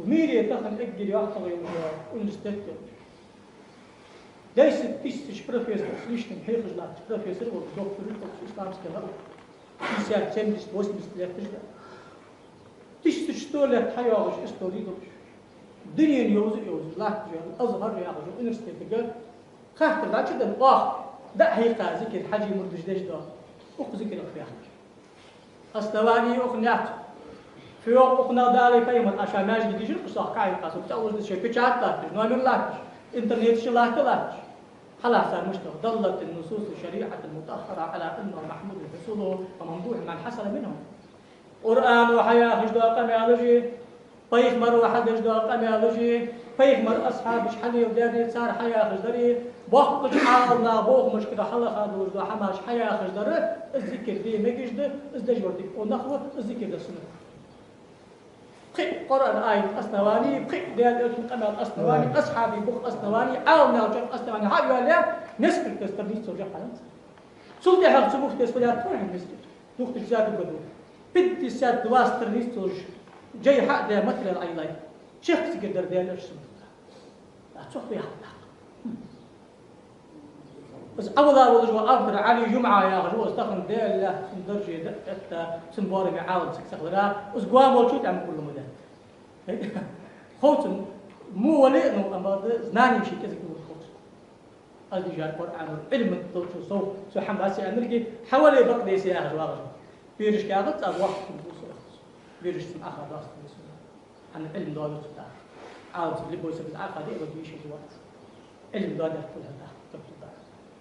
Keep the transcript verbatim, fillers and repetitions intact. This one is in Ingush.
Мире тахан эггара йоккхагӀа йола университет я. Десять тысяч профессор с лишним хьехаш латташ, профессор вола, доктор вола исламский наук. Шестьдесят, семьдесят, восемьдесят лет да. Тысяча сто лет хьайоагӀаш истори долаш. Дунен йовза а йовзаш латташ йола Азхар яхача университетага хаттар дӀачуденна, оаха дӀа а хьийкха, зикар Хьажий мурдаш деш дола, укх зикарах яхаш. Основани укханна яц. Фу йоах укх наха, Даьлеи пайхамареи, аша маьждиге дийшар кхы сох кхайкха, со цӀа узда шоай печать латташ, номер латташ, интернета чу латта латташ. Хьалха цар мишта йоах: دلت النصوص الشريعة المطهرة على أنه محمود حصوله وممدوح من حصل منهم. Къуръано хьаяхаш дола къамаьлаши, пайхамаро хьадеш дола къамаьлаши, пайхамара асхьабаша хьалеладаьри, цар хьаяхаш дари, боккхача Ӏаламнаха бохамашкара хьалха долаш дола хӀамаш хьаяхаш дар, из зикар де мегаш да, из деш вар дика къонах ва, из зикар дар суннат. Пхиъ Къуръан аят основани, пхиъ Даьла элчан къамаьл основани, асхьабий бух основани, Ӏаламнаьха чӀоагӀа основани хьа а йоалаяь, несколько страниц уже хьаянца. Цул тӀехьагӀа цу муфтес фу лаьттар хьона, мискин? Две тысячи десятом году. Пятьдесят два страниц долаш жай хьа а даь материал Ӏайилай. Чехка зикар дар Даьла элчан суннат. А цох вехьа тӀаккха. Из Ӏавала волаш вола автор Ӏали ЖумӀа яхаш ва, из тахан Даьла лаьтта цун дарже да этта, цун боараме Ӏалам саг ца хилара, из гоама волча тӀема куллама даьтта. Ховцун, му вале а, ну, амма да знани ший кӀезига мур ховцун. Аз дижар Къуръано Ӏилма долча сов, цу хӀама дац аьннарги, хьавале бакъдеса яхаш вагӀаш. Бераш кагӀа цӀа вахт кун бусурахс. Бераш цун Ӏаха доастам бусурахс. Хьан Ӏилма доаду цу тӀа. Ӏалам саг любой саг из Ӏаха диъ ва дийша вац. Ӏилма доадаьхкул хӀанна тӀа.